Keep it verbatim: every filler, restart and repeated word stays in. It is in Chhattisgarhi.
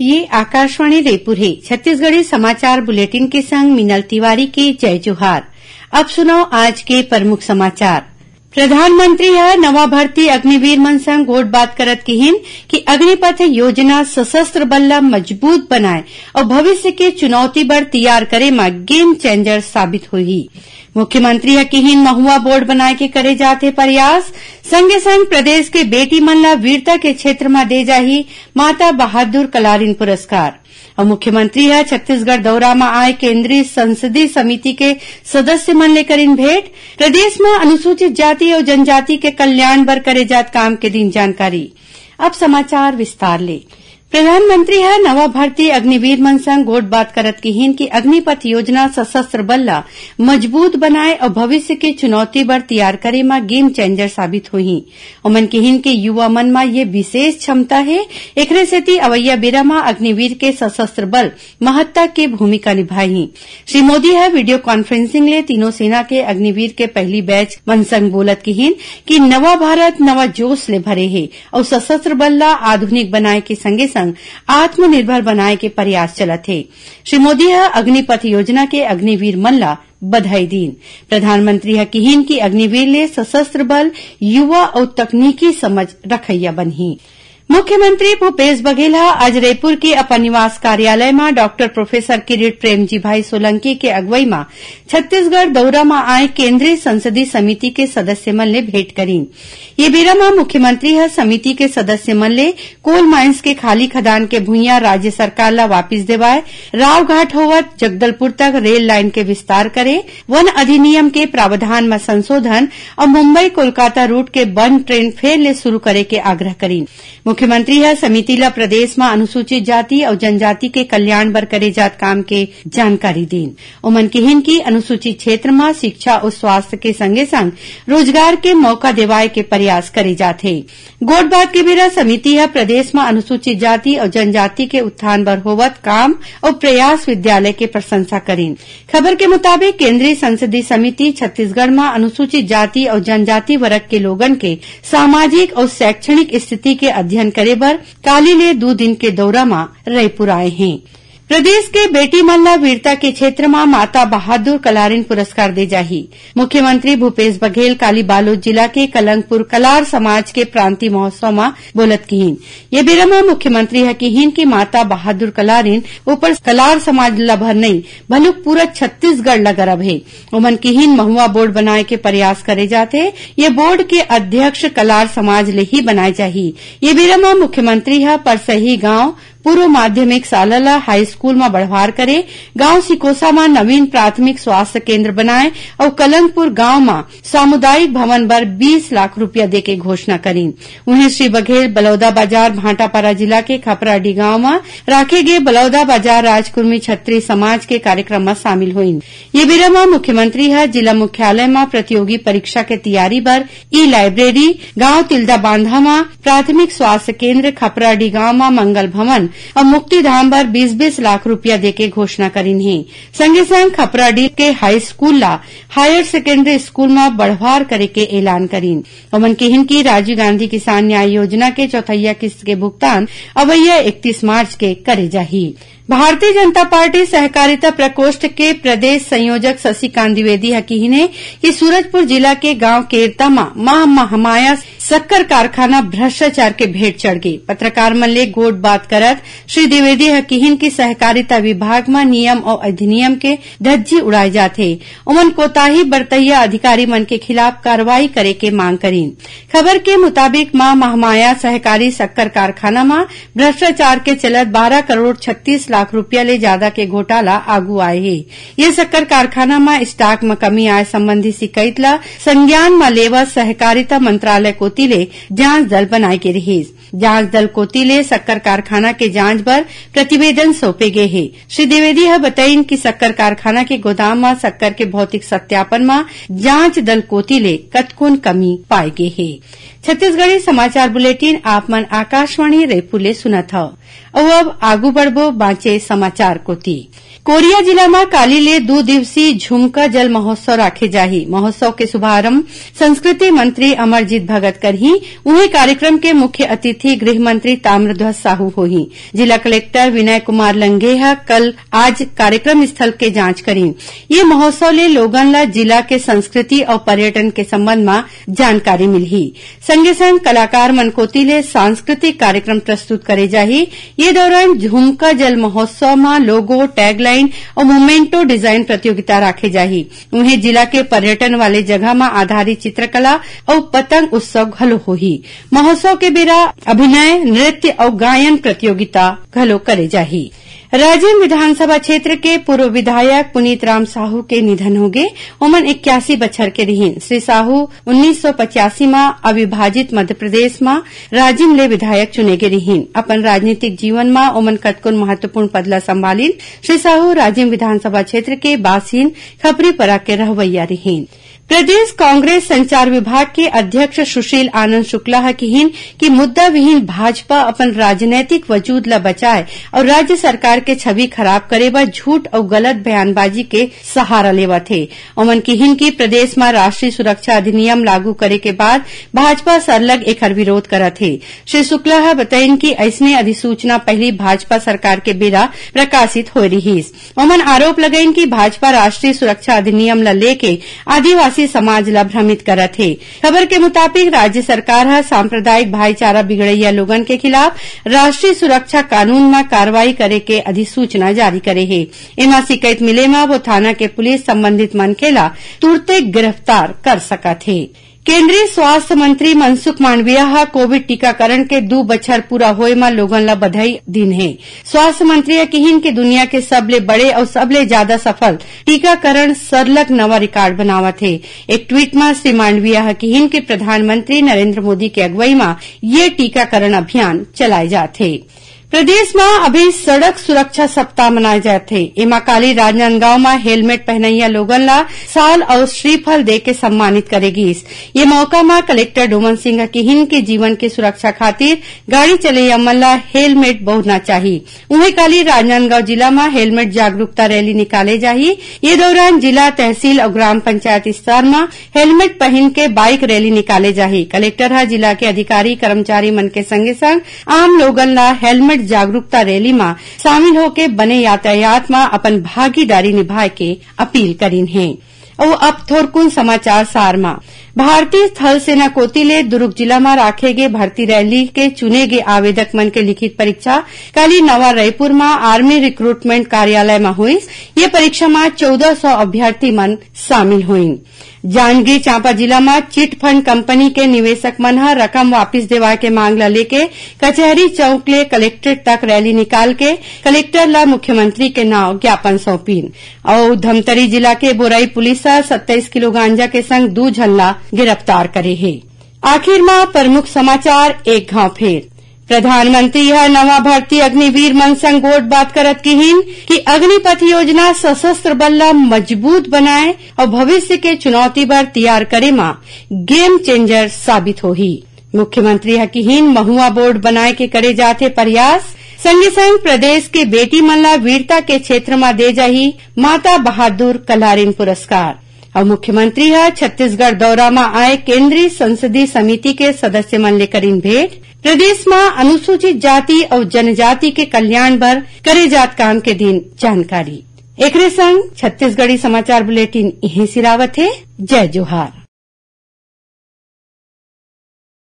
ये आकाशवाणी रायपुर हे। छत्तीसगढ़ी समाचार बुलेटिन के संग मीनल तिवारी के जय जोहार। अब सुनव आज के प्रमुख समाचार। प्रधानमंत्री ह नवा भर्ती अग्निवीर मन संग गोठबात करत किहिन कि अग्निपथ योजना सशस्त्र बल ल मजबूत बनाए अउ भविष्य के चुनौती बर तियार करे म game changer साबित होही। मुख्यमंत्री ह किहिन, महुआ बोर्ड बनाए के करे जात हे प्रयास, संगे संग प्रदेश के बेटी मन ल वीरता के क्षेत्र म दे जाही माता बहादुर कलारिन पुरस्कार। अउ मुख्यमंत्री ह छत्तीसगढ़ दौरा म आए केंद्रीय संसदीय समिति के सदस्य मन ले करिन भेंट, प्रदेश म अनुसूचित जाति अउ जनजाति के कल्याण बर करे जात काम के दिन जानकारी। अब समाचार विस्तार ले। प्रधानमंत्री ह नवा भर्ती अग्निवीर मन संग गोठबात करत किहिन कि अग्निपथ योजना सशस्त्र बल ल मजबूत बनाए अउ भविष्य के चुनौती बर तियार करे म game changer साबित होही। ओमन किहिन कि युवा मन म ये विशेष क्षमता हे, एकरे सेती अवइया बेरा म अग्निवीर के सशस्त्र बल महत्ता के भूमिका निभाही। श्री मोदी ह video conferencing ले तीनों सेना के अग्निवीर के पहली बैच मन संग बोलत किहिन कि नवा भारत नवा जोश ले भरे हे अउ सशस्त्र बल ल आधुनिक बनाए के संगे संग आत्मनिर्भर बनाए के प्रयास चलत हे। श्री मोदी ह अग्निपथ योजना के अग्निवीर मन ल बधाई दीन। प्रधानमंत्री ह किहिन कि अग्निवीर ले सशस्त्र बल युवा अउ तकनीकी समझ रखइया बनही। मुख्यमंत्री भूपेश बघेल ह आज रायपुर के अपन निवास कार्यालय म डॉक्टर प्रोफेसर किरीट प्रेमजी भाई सोलंकी के अगुवई म छत्तीसगढ़ दौरा म आए केंद्रीय संसदीय समिति के सदस्य मन ले भेंट करीन। ये बेरा म मुख्यमंत्री ह समिति के सदस्य मन ले coal mines के खाली खदान के भुइयां राज्य सरकार ल वापिस देवाए, रावघाट होवत जगदलपुर तक रेल लाइन के विस्तार करे, वन अधिनियम के प्रावधान म संशोधन अउ मुंबई कोलकाता route के बंद ट्रेन फेर ले शुरू करे के आग्रह करीन। मुख्यमंत्री ह समिति ल प्रदेश म अनुसूचित जाति अउ जनजाति के कल्याण बर करे जात काम के जानकारी दीन। ओमन किहिन कि अनुसूचित क्षेत्र म शिक्षा अउ स्वास्थ्य के संगे संग रोजगार के मौका देवाए के प्रयास करे जात हे। गोठबात के बेरा समिति ह प्रदेश म अनुसूचित जाति अउ जनजाति के उत्थान बर होवत काम अउ प्रयास विद्यालय के प्रशंसा करीन। खबर के मुताबिक, केंद्रीय संसदीय समिति छत्तीसगढ़ म अनुसूचित जाति अउ जनजाति वर्ग के लोगन के सामाजिक अउ शैक्षणिक स्थिति के अध्ययन करे बर काली ले दू दिन के दौरा म रायपुर आए हे। प्रदेश के बेटी मन ल वीरता के क्षेत्र म माता बहादुर कलारिन पुरस्कार दे जाही। मुख्यमंत्री भूपेश बघेल काली बालोद जिला के कलंगपुर कलार समाज के प्रांति महोत्सव म बोलत किहिन। ये बेरा म मुख्यमंत्री ह किहिन कि माता बहादुर कलारिन ऊपर कलार समाज ल भर नइ, भलुक पूरा छत्तीसगढ़ ल गरब हे। ओमन किहिन, महुआ बोर्ड बनाए के प्रयास करे जाथे। ये बोर्ड के अध्यक्ष कलार समाज ले ही बनाए जाही। ये बेरा म मुख्यमंत्री ह परसही गांव पूर्व माध्यमिक शाला ल हाई स्कूल म बढ़वार करे, गांव सिकोसा म नवीन प्राथमिक स्वास्थ्य केंद्र बनाए अउ कलंगपुर गांव म सामुदायिक भवन बर बीस लाख रुपया देके घोषणा करीन। उहें, श्री बघेल बलौदा बाजार भाटापारा जिला के खपराडीह गांव म राखे गे बलौदा बाजार राजकुर्मी छत्री समाज के कार्यक्रम म शामिल होइन। ये बेरा म मुख्यमंत्री ह जिला मुख्यालय म प्रतियोगी परीक्षा के तैयारी बर ई लाइब्रेरी, गांव तिल्दा बांधा म प्राथमिक स्वास्थ्य केंद्र, खपराडीह गांव म मंगल भवन अउ मुक्तिधाम बर बीस बीस लाख रुपया देके घोषणा करिन हे। संगे संग खपराडीह के हाई स्कूल ला हायर सेकेंडरी स्कूल म बढ़वार करे के ऐलान करिन। ओमन किहिन कि राजीव गांधी किसान न्याय योजना के चौथैया किस्त के भुगतान अवैया इकतीस मार्च के करे जाही। भारतीय जनता पार्टी सहकारिता प्रकोष्ठ के प्रदेश संयोजक शशिकांत द्विवेदी ह किहिन हे कि सूरजपुर जिला के गांव केरता म मां महामाया शक्कर कारखाना भ्रष्टाचार के भेंट चढ़ गे। पत्रकार मन ले गोठ बात करत श्री द्विवेदी ह किहिन कि सहकारिता विभाग म नियम अउ अधिनियम के धज्जी उड़ाए जात हे। ओमन कोताही बरतइया अधिकारी मन के खिलाफ कार्रवाई करे के मांग करिन। खबर के मुताबिक, मां महामाया सहकारी शक्कर कारखाना म भ्रष्टाचार के चलत बारह करोड़ छत्तीस लाख रुपया ले जादा के घोटाला आगू आए हे। ये शक्कर कारखाना म स्टॉक म कमी आए संबंधी शिकायत ल संज्ञान म लेवत सहकारिता मंत्रालय कोति ले जांच दल बनाए गे रिहिस। जांच दल कोति ले शक्कर कारखाना के जांच बर प्रतिवेदन सौंपे गे हे। श्री द्विवेदी ह बताइन कि शक्कर कारखाना के गोदाम म शक्कर के भौतिक सत्यापन म जांच दल कोति ले कतकोन कमी पाए गे हे। छत्तीसगढ़ी समाचार बुलेटिन आप मन आकाशवाणी रायपुर ले सुनत हव। अउ अब आगू बढ़बो बांचे समाचार कोति। कोरिया जिला म काली ले दू दिवसीय झुमका जल महोत्सव राखे जाही। महोत्सव के शुभारंभ संस्कृति मंत्री अमरजीत भगत करही। उहें, कार्यक्रम के मुख्य अतिथि गृह मंत्री ताम्रध्वज साहू होही। जिला कलेक्टर विनय कुमार लंघे ह कल आज कार्यक्रम स्थल के जांच करीन। ये महोत्सव ले लोगन ल जिला के संस्कृति अउ पर्यटन के संबंध म जानकारी मिलही। संगे संग कलाकार मन कोति ले सांस्कृतिक कार्यक्रम प्रस्तुत करे जाही। ये दौरान झुमका जल महोत्सव म लोगो, टैगलाइन अउ मोमेंटो डिजाइन प्रतियोगिता राखे जाही। उहें, जिला के पर्यटन वाले जगह म आधारित चित्रकला अउ पतंग उत्सव घलो होही। महोत्सव के बेरा अभिनय, नृत्य अउ गायन प्रतियोगिता घलो करे जाही। राजिम विधानसभा क्षेत्र के पूर्व विधायक पुनीत राम साहू के निधन होगे। ओमन इक्यासी बछर के रिहिन। श्री साहू उन्नीस सौ पचासी म अविभाजित मध्य प्रदेश म राजिम ले विधायक चुने गे रिहिन। अपन राजनीतिक जीवन म ओमन कतकोन महत्वपूर्ण पद ल संभालिन। श्री साहू राजिम विधानसभा क्षेत्र के बासिन खपरीपरा के रहवैया रिहिन। प्रदेश कांग्रेस संचार विभाग के अध्यक्ष सुशील आनंद शुक्ला ह किहिन कि मुद्दा विहीन भाजपा अपन राजनैतिक वजूद ल बचाए अउ राज्य सरकार के छवि खराब करे बर झूठ अउ गलत बयानबाजी के सहारा लेवत हे। ओमन किहिन कि प्रदेश म राष्ट्रीय सुरक्षा अधिनियम लागू करे के बाद भाजपा सरलग एखर विरोध करत हे। श्री शुक्ला ह बतइन कि अइसने अधिसूचना पहिली भाजपा सरकार के बेरा प्रकाशित होए रिहिस। ओमन आरोप लगाइन कि भाजपा राष्ट्रीय सुरक्षा अधिनियम ल लेके आदिवासी समाज ल भ्रमित करत हे। खबर के मुताबिक, राज्य सरकार ह सांप्रदायिक भाईचारा बिगड़इया लोगन के खिलाफ राष्ट्रीय सुरक्षा कानून म कार्रवाई करे के अधिसूचना जारी करे हे। एमा शिकायत मिले म वो थाना के पुलिस संबंधित मनखे ल तुरते गिरफ्तार कर सकत हे। केंद्रीय स्वास्थ्य मंत्री मनसुख मांडविया ह कोविड टीकाकरण के दू बछर पूरा होए म लोगन ल बधाई दीन हे। स्वास्थ्य मंत्री ह किहिन कि दुनिया के सबले बड़े अउ सबले ज्यादा सफल टीकाकरण सरलग नवा रिकॉर्ड बनावत हे। एक ट्वीट म श्री मांडविया ह किहिन कि प्रधानमंत्री नरेंद्र मोदी के अगुवई म ये टीकाकरण अभियान चलाए जात हे। प्रदेश म अभी सड़क सुरक्षा सप्ताह मनाए जात हे। एमा काली राजनांदगांव म हेलमेट पहनइया लोगन ला साल अउ श्रीफल दे के सम्मानित करे गीस। ये मौका म कलेक्टर डोमन सिंह ह किहिन के जीवन के सुरक्षा खातिर गाड़ी चलइया मन ला हेलमेट बउरना चाही। उहें, काली राजनांदगांव जिला म हेलमेट जागरूकता रैली निकाले जाही। ये दौरान जिला, तहसील अउ ग्राम पंचायत स्तर म हेलमेट पहिन के बाइक रैली निकाले जाही। कलेक्टर ह जिला के अधिकारी, कर्मचारी मन के संगे संग आम लोगन ला हेलमेट जागरूकता रैली म शामिल होके बने यातायात म अपन भागीदारी निभाए के अपील करिन हे। अउ अब थोरकुन समाचार सार म। भारतीय थल सेना कोति ले दुर्ग जिला म राखे गे भर्ती रैली के चुने गे आवेदक मन के लिखित परीक्षा काली नवा रायपुर म आर्मी रिक्रूटमेंट कार्यालय म होइस। ये परीक्षा म चौदह सौ अभ्यर्थी मन शामिल होइन। जांजगीर चांपा जिला म चिट फंड कंपनी के निवेशक मन ह रकम वापिस देवाय के मांग ल लेके कचहरी चौक ले कलेक्ट्रेट तक रैली निकाल के कलेक्टर ल मुख्यमंत्री के नांव ज्ञापन सौंपिन। अउ धमतरी जिला के बोरई पुलिस ह सत्ताईस किलो गांजा के संग दू झन ला गिरफ्तार करे हे। आखिर म प्रमुख समाचार एक घांव फेर। प्रधानमंत्री ह नवा भर्ती अग्निवीर मन संग गोठ बात करत किहिन कि अग्निपथ योजना सशस्त्र बल ल मजबूत बनाए अउ भविष्य के चुनौती बर तियार करे म गेम चेंजर साबित होही। मुख्यमंत्री ह किहिन महुआ बोर्ड बनाए के करे जात हे प्रयास, संगे संग प्रदेश के बेटी मन ल वीरता के क्षेत्र म दे जाही माता बहादुर कल्हारिन पुरस्कार। अउ मुख्यमंत्री ह छत्तीसगढ़ दौरा म आए केंद्रीय संसदीय समिति के सदस्य मन ले करिन भेंट। प्रदेश म अनुसूचित जाति अउ जनजाति के कल्याण बर करे जात काम के दिन जानकारी। एकरे संग छत्तीसगढ़ी समाचार बुलेटिन इहें सिरावत हे। जय जोहार।